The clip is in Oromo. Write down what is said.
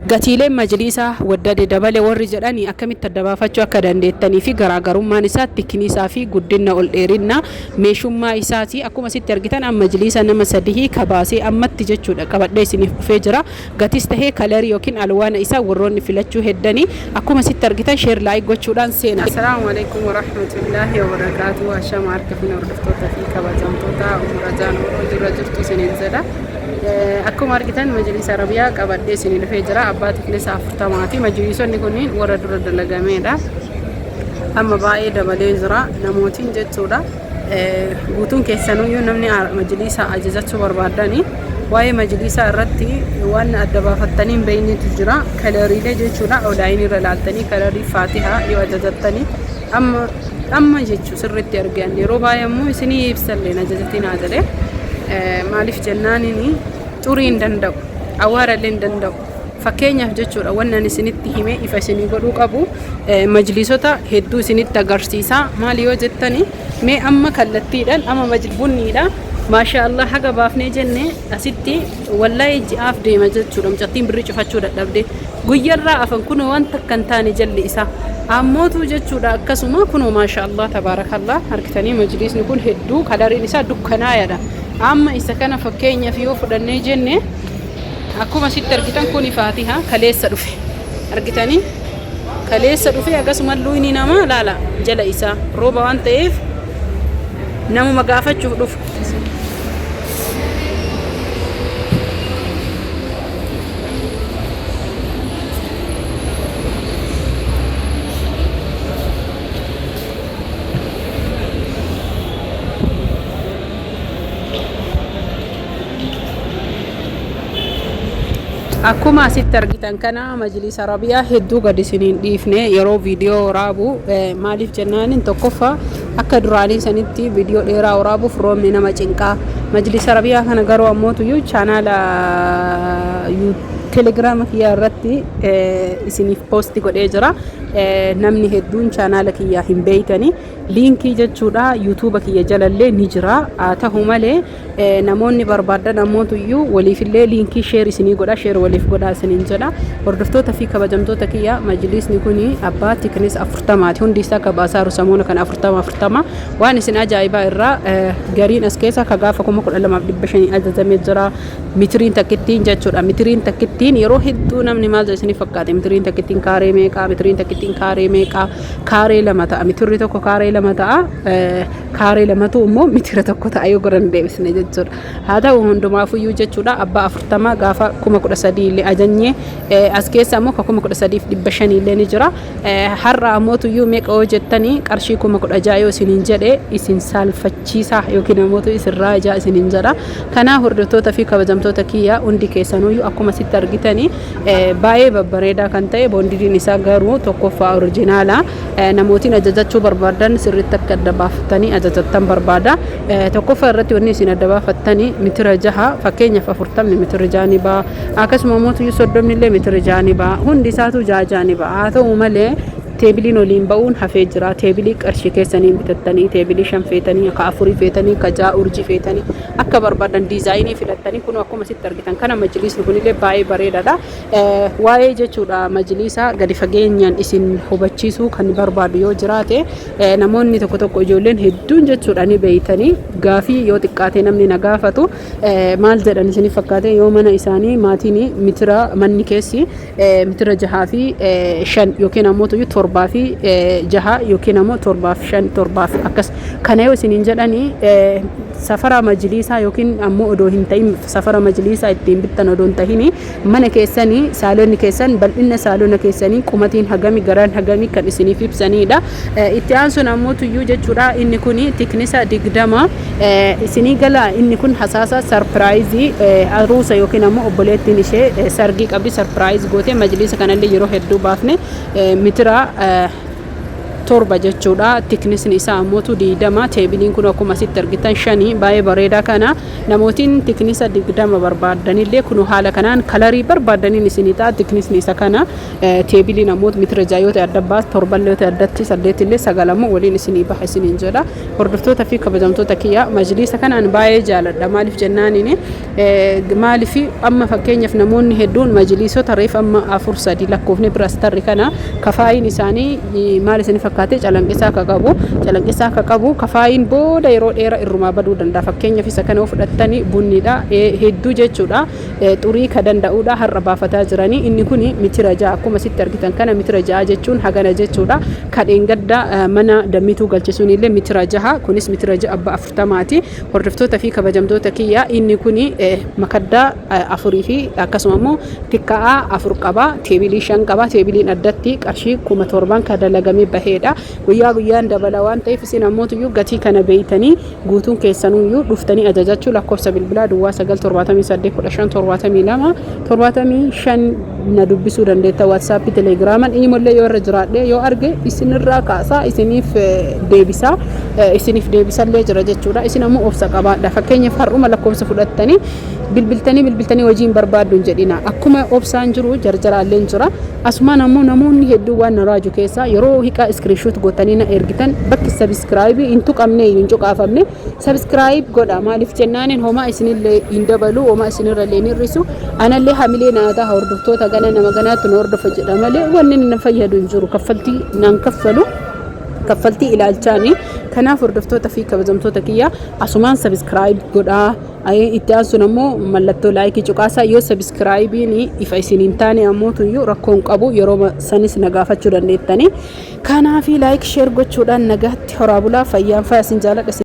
Gatiileen majliisaa waddade dabale warri jedhani akkamitti adda baafachuu akka dandeettanii fi garaagarummaan isaa tikniisaa fi guddinna ol dheerinna meeshummaa isaati. Akkuma asitti argitan an majliisa nama sadihii ka baasee ammatti jechuudha qabadhee isiniif dhufee jira. Gatis tahee kalarii yookiin alwaana isaa warroonni filachuu heddanii akkuma asitti argitan share like gochuudhaan seena. Assalaamu Aleykum Warahmatullaahi Wabarakaatuh Ashama harka fuune hordoftoota fi kabajamtoota Ummu Rajaa Nuuroo jirra jirtu isiniin jedha. Akkuma argitan majliisa Arabiyaa qabadhee isinii dhufee jira. Abbaa tiknisa afurtamaati. Majliisonni kunniin warra dura dalagameedha. Amma baay'ee dabalee jira. Namootiin jechuudha. Guutuun keessanuyyuu namni majliisa ajajachuu barbaadani. Waa'ee majliisaa irratti waan adda baafattanii hin beeknetu jira. Kalariilee jechuudha. Olaayinii irra ilaaltanii kalarii faatihaa yoo ajajattanii amma amma jechuu sirriitti argan yeroo baay'ee immoo isinii ibsallee ajajatinaa jedhee maaliif jennaaniin xurii hin danda'u awwaarallee hin danda'u fakkeenyaaf jechuudha wanni ani isinitti hime ifa isinii godhuu qabu majliisota hedduu isinitti agarsiisa maali yoo jettani mee amma kallattiidhaan amma bunniidha maashaa Allah haga baafnee jenne asitti wallahi ji'aaf deema jechuudha mucattiin birrii cufachuu dadhabde guyyarraa afan kunoo waan takka hin taane jalli isaa ammootuu jechuudha akkasuma kunoo maashaa Allah tabaarakallah argitanii majliisni kun hedduu kalariin isaa dukkanaayadha amma isa kana fakkeenyaaf yoo fudhannee jenne akkuma asitti argitan kuni faatiha kaleessa dhufe argitanii kaleessa dhufe akkasuma luuyni namaa laala jala isaa rooba waan ta'eef namuma gaafachuuf dhufu. Akkuma asitti argitan kana majlisa Arabiyaa hedduu gad isiniin dhiifne yeroo viidiyoo waraabu maaliif jennaanin tokkoffaa akka duraanii sanitti viidiyoo dheeraa waraabuuf roobni nama cinqaa majlisa Arabiyaa kana garuu ammootuyyuu chaanaala telegiraama kiyyaa irratti isiniif poosti godhee jira namni hedduun chaanaala kiyyaa hin beeytani liinkii jechuudha yuutuuba kiyya jalallee ni jira haa ta'u malee Namoonni barbaaddan ammootuyyuu waliifillee liinkii sheer isinii godha sheer waliif godhaa isiniin jedha. Hordoftoota fi kabajamtoota kiyya majliisni kun abbaa tiknis afurtamaati. Hundi isaa ka baasaaru samoona kana afurtama afurtama. Waan isin ajaa'ibaa irraa gariin as keessa ka gaafa 12,500 ajajamee jira. Mitiriin takkittiin jechuudha. Mitiriin takkittiin yeroo hedduu namni maal jedha isinii fakkaate mitiriin takkittiin kaaree meeqaa mitiriin takkittiin kaaree meeqaa kaaree lama ta'a mitirri tokko kaaree lama ta'a. Kaaree lamatu immoo mitira tokko ta'a yoo gara deebisne jechuudha. Haa ta'u hundumaafuyyuu jechuudha abbaa 40 gaafa 13,000 illee ajanyee as keessa immoo ka 13,500 illee ni jira. Har'a ammoo tuyyuu meeqa yoo jettanii qarshii 16,000 yoo isiniin jedhe isin saalfachiisaa yookiin ammoo isin raajaa isiniin jedha. Kanaaf hordoftoota fi kabajamtoota kiyya hundi keessanuyyuu akkuma sitti argitanii baay'ee babbareedaa kan ta'e boondidiin isaa garuu tokkoffaa orijinaala. Namootiin ajajachuu barbaadan sirriitti akka adda baafattanii ajajattan barbaada. Tokkoffaa irratti wanni isin adda baafattanii mitira jaha fakkeenyaaf afurtamni mitira jaha ni ba'a. Akkasuma immoo 30 illee mitira jaha ni ba'a. Hundi isaatu jaha jaha ni ba'a. Haa ta'u malee teebiliin oliin ba'uun hafee jira. Teebilii qarshii keessaniin bitattanii teebilii shan feetanii ka afurii feetanii ka ja'a urjii feetanii akka barbaadan diizaayinii filattanii kun akkuma sitti argitan kana majliisni kunillee baay'ee bareedaadha. Waa'ee jechuudha majliisa gadi fageenyaan isin hubachiisuu kan barbaadu yoo jiraate namoonni tokko tokko ijoolleen hedduun jechuudha ni beeytanii gaafii yoo xiqqaate namni na gaafatu maal jedhan isinif fakkaate yoo mana isaanii maatiin mitira manni keessi mitira jahaa fi shan yookiin ammoo torbaa fi jaha yookiin ammoo torbaa fi shan torbaa fi akkas kana yoo isiniin jedhanii safara majliisaa yookiin ammoo odoo hin ta'in safara majliisaa ittiin bittan odoo hin ta'in mana keessanii saalonni keessan bal'inna saalona keessanii qumatiin hagami garaan hagami kan isiniif ibsaniidha. Itti aansuun ammoo tuyyuu jechuudha inni kun tiknisa 20 isinii gala inni kun hasaasa sarpiraayizii aruusa yookiin ammoo obboleettiin ishee sargii qabdi sarpiraayiz gootee majliisa kanallee yeroo hedduu baafne mitira 7 jechuudha. Thicknessni isaa ammootu 20. Tableiin kun akkuma asitti argitan shanii, baay'ee bareedaa. Kana namootiin thicknessa 20 barbaaddanillee kun haala kanaan colorii barbaadaniin isinii ta'a. Thicknessni isa kana. Tableiin ammoo mitira 6 yoo ta'e adda baas, torballee yoo ta'e addatti, saddeetillee, sagalammoo waliin isinii baha isiniin jedha. Hordoftoota fi kabajamtoota kiyya, majliisa kanaan baay'ee jaaladha. Maaliif jennaaniin, maaliif amma fakkeenyaaf namoonni hedduun majliisota reef amma afur sadi lakkoofne bira tarri kana kafaayiin isaanii maal isin fakkaate, calanqisaa akka qabu, calanqisaa akka qabu, kafaayiin booda yeroo dheeraa irrumaa baduu danda'a. Fakkeenyaaf isa kana yoo fudhattani bunniidha hedduu jechuudha, xurii ka danda'uudha. Har'a baafataa jiranii. Inni kun mitira 6, akkuma sitti argitan kana mitira 6 jechuun hagana jechuudha. Kadheen gadda mana dammituu galchisuun illee mitira 6, kunis mitira 6 abbaa 40ti. Hordoftoota fi kabajamtoota kiyya, inni kun makaddaa afurii fi akkasuma immoo tikka'aa afur qaba, tableii shan qaba. Tableiin addatti qarshii 7,000 kan dalagamee baheedha. Guyyaa guyyaan dabala waan ta'eef, isin ammootuyyuu gatii kana beeytanii guutuun keessanuyyuu dhuftanii ajajachuu. Lakkoofsa bilbilaa 0978157275 na dubbisuu dandeetta. WhatsAppii, Telegraman, Imollee yoo irra jiraadhe yoo arge isinirraa kaasaa isiniif deebisaa, isiniif deebisallee jira jechuudha. Isin ammoo obsa qabaadha. Fakkeenyaaf har'uma lakkoofsa fudhattanii bilbiltanii bilbiltanii hojii hin barbaaddu hin jedhina. Akkuma obsaan jiru jarjaraalleen jira. Asumaan ammoo namoonni hedduu waan na raaju keessaa yeroo hiqaa screenshot gootanii na ergitan bakki subscribeii hin tuqamne hin cuqaafamne subscribe godha. Maaliif jennaaniin, homaa isinillee hin dabalu, homaa isinirrallee hin hir'isu, anallee hamilee naa ta'a. Hordoftoota gana nama ganaatti nu hordofa jedha malee wanni inni na fayyadu hin jiru, kaffaltii naan kaffalu, kaffaltii ilaalchaani. Kanaaf hordoftoota fi kabajamtoota kiyya, asumaan subscribe godhaa. Itti aansuun ammoo mallattoo likeii cuqaasaa. Yoo subscribeiin ifa isin hin taane ammootuyyuu rakkoon qabu, yeroo sanis na gaafachuu dandeettanii. Kanaafi like, share gochuudhaan nagaatti horaa bulaa, fayyaan faya, isin jaaladha.